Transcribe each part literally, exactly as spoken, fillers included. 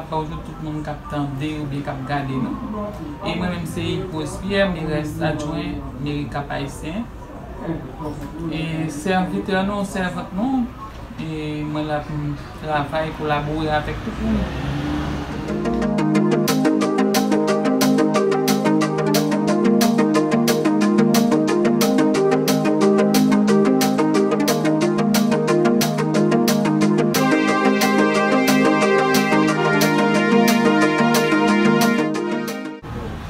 Bonjou tout moun k ap tande oubyen k ap gade nou. E mwen menm se Yves Rose Pierre, merès adjwen meri Kap Ayisyen. E sèvitè nou, sèvant nou, e mwen la pou m travay, kolabore avèk tout moun.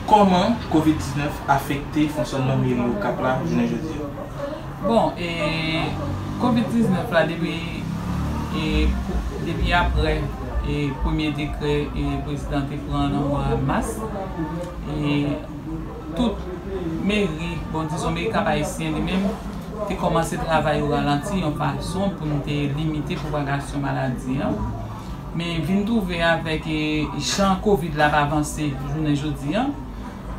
Kòman kovid diznèf afekte fonksyònman meri Okap la jounen jodi a? Bon, e, kovid diznèf la, depi, e, pou- depi apre, e, premye dekrè, e, prezidan te pran nan mwa mas, e, tout meri, bon, dizon, meri Kap Ayisyen li menm, te kòmanse travay yo ralanti yon fason pou n te limite pwopagasyon maladi an. Men vin twouve avèk, e, jan kovid la ap avanse jounen jodi a,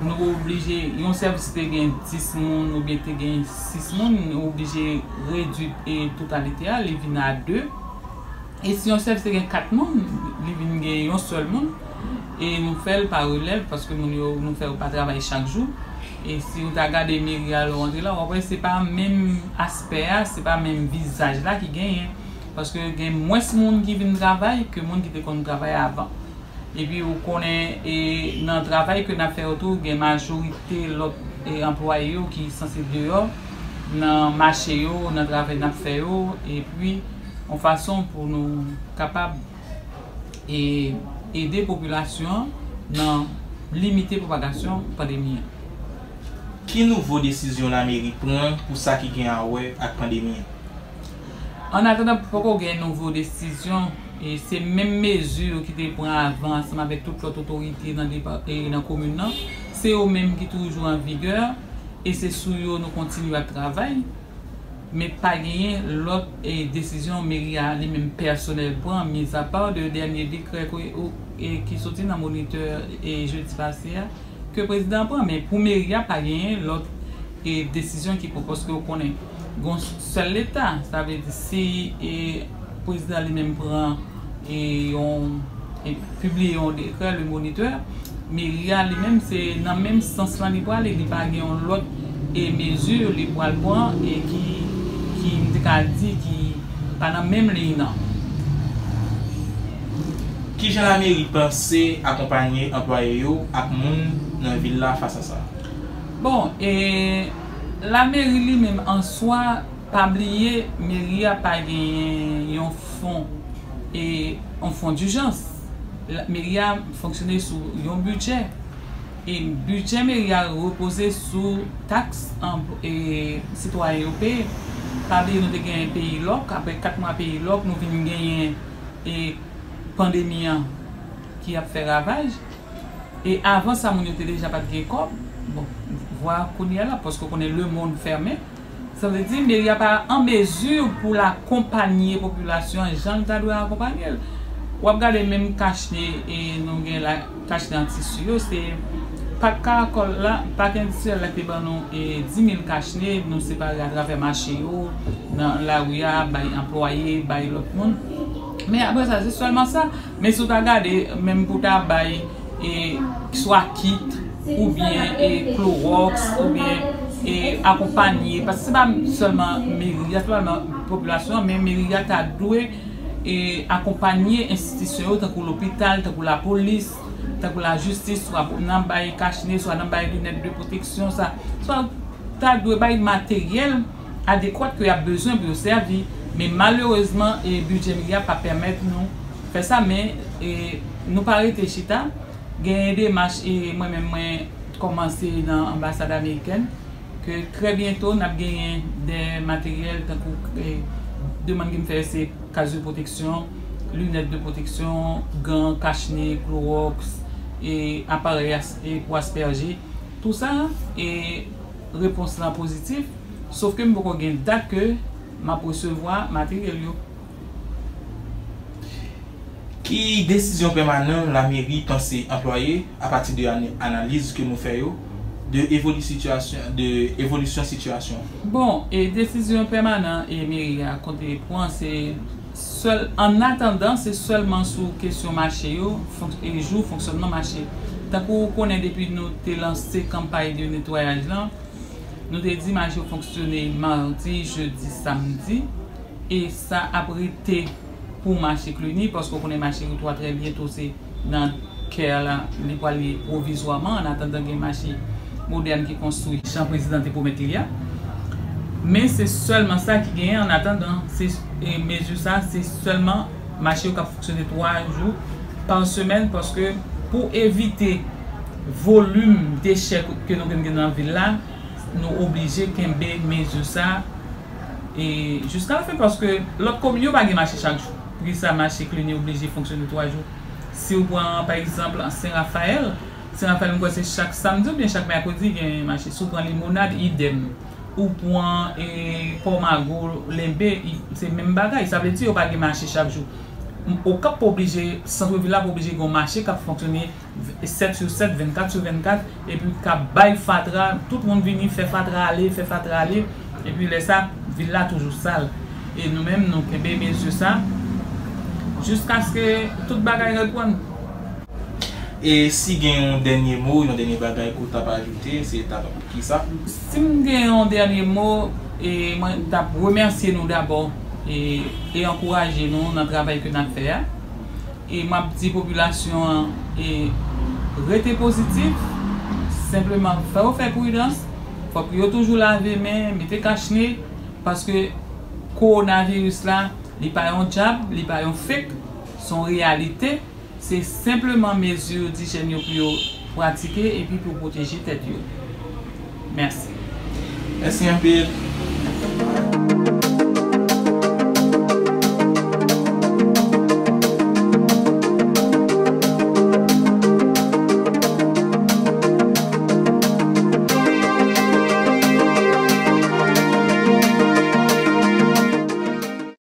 nou oblije, yon sèvis te gen dis moun oubyen te gen sis moun, nou oblije redui, e, totalite a, li vin a de. E si yon sèvis te gen kat moun, li vin gen yon sèl moun. E nou fè l pa relèv, paske moun yo, nou fè yo pa travay chak jou. E si ou ta gade meri a lè w antre la, w ap wè se pa menm aspè a, se pa menm vizaj la ki genyen. Paske gen mwens moun ki vin travay ke moun ki te konn travay avan. Epi ou konnen, e, nan travay ke n ap fè yo tou, gen majorite lòt, e, anplwaye yo ki sanse deyò nan mache yo, nan travay n ap fè yo, epi yon fason pou nou kapab, e, ede popilasyon an nan limite pwopagasyon pandemi an. Ki nouvo desizyon lameri pran pou sa ki gen a wè ak pandemi an? Annatandan, poko gen nouvo desizyon, e se menm mezi yo ki te pran avan ansanm avèk tout lòt otorite nan depa- e nan komin nan, se yo menm ki toujou an vigè, e se sou yo nou kontinye ap travay. Men pa genyen lòt, e, desizyon meri a li menm pèsonèl pran, mizapa de dènye dekrè ke- ou- e ki soti nan Monitè, e, jedi pase a, ke prezidan an pran. Men pou meri a, pa genyen lòt, e, desizyon ki pran, paske ou konnen, gen yon sèl leta. Sa vle di, si, e, prezidan li menm pran, e, yon, e, pibliye yon dekrè, Le Moniteur, meri a li menm, se nan menm sans lan li prale, li pa gen yon lòt, e, mezi li pral pran, e ki, ki m te ka di ki pa nan menm liy nan. Kijan lameri panse akonpanye anplwaye yo ak moun nan vil la fas a sa? Bon, e lameri li menm an swa, pa bliye, meri a pa genyen yon fon, e yon fon dijans. La- Meri a fonksyone sou yon bidjè. E bidjè meri a repoze sou taks an- e sitwayen yo peye. Pa bliye nou te gen peyi lòk, apre kat mwa peyi lòk, nou vin genyen, e, pandemi an ki ap fè ravaj. E avan sa, moun yo te deja pa t gen kòb. Bon, vwa kounye a la, paske w konnen lemonn fèmen. Sa vle di, meri a pa an mezi pou l akonpanye popilasyon an jan l ta dwe akonpanye l. W ap gade menm kachne, e nou gen la, kachne an tisi yo, se pak Karakòl la, pak endistriyèl la ki te ban nou, e, dis mil kachne, nou separe atravè mache yo, nan lari a, bay anplwaye, bay lòt moun. Men apre sa, se sèlman sa. Men si w ta gade, menm pou ta bay, e, swa kit, oubyen, e, klowòks, oubyen, e, akonpanye, paske se pa sèlman meri a, se pa sèlman popilasyon an, men meri a ta dwe, e, akonpanye enstitisyon yo, tankou lopital, tankou lapolis, tankou lajistis, swa pou- nan bay kachne, swa nan bay linèt de pwoteksyon, sa, swa ta dwe bay materyèl adekwat ke y ap bezwen pou yo sèvi. Men malerezman, e, bidjè meri a pa pèmèt nou fè sa, men, e, nou pa rete chita. Genyen demach, e, mwen menm mwen kòmanse nan anbasad amerikèn, ke trè byento n ap genyen de materyèl tankou, e, demann ke m fè se kaz de pwoteksyon, linèt de pwoteksyon, gan, kachne, klowòks, e, aparèy as- e, pou aspèje. Tou sa, e, repons lan pozitif, sof ke m poko gen dat ke m ap resevwa materyèl yo. Ki desizyon pèmanan lameri panse anplwaye, apati de ane- analiz ke nou fè yo, de evoli- sitiyasyon, de evolisyon sitiyasyon? Bon, e desizyon pèmanan e meri a konte pran, se Sèl, an atandan, se sèlman sou kesyon mache yo, fonk- e jou fonksyònman mache. Tankou ou konnen, depi nou te lanse kanpay de netwayaj lan, nou te di mache yo fonksyone madi, jedi, samdi, e sa ap rete pou mache Cluny, paske w konnen mache Route Trois trè byento se nan kè la, li pral ye pwovizwaman, an atandan gen mache modèn ki konstwi jan prezidan te pwomèt li a. Men se sèlman sa ki genyen an atandan. Se, e, mezi sa, se sèlman mache yo k ap fonksyone twa jou pa semèn, paske pou evite volim dechè ke nou gen nan vil la, nou oblije kenbe mezi sa e jiska lafen, paske lòt komin yo pa gen mache chak jou. Poukisa mache Cluny oblije fonksyone twa jou? Si w pran, pa egzanp, Sen Rafayèl, Sen Rafayèl, m kwè se chak samdi oubyen chak mèkredi gen mache. Si w pran Limonad, idèm. Ou pran, e, Pòmago, Lenbe, i- se menm bagay. Sa vle di yo pa gen mache chak jou. M- Okap pa oblije, sant vil la pa oblije gen yon mache k ap fonksyone v- sèt sou sèt, vennkat sou vennkat, epi k ap bay fatra, tout moun vini fè fatra ale, fè fatra ale, epi lè sa, vil la toujou sal. E nou menm, nou kenbe mezi sa jiskaske tout bagay reprann. E si gen yon dènye mo, yon dènye bagay ke w t ap ajoute, se t ap kisa? Si m gen yon dènye mo, e mwen t ap remèsye nou dabò e, e ankouraje nou nan travay ke n ap fè a. E m ap di popilasyon an, e rete pozitif, senpleman fè yo fè pridans, fòk yo toujou lave men, mete kach ne, paske kowonaviris la, li pa yon djab, li pa yon fake, se yon reyalite. Se senpleman mezi dijyèn yo pou yo pratike epi pou pwoteje tèt yo. Mèsi. Mèsi anpil.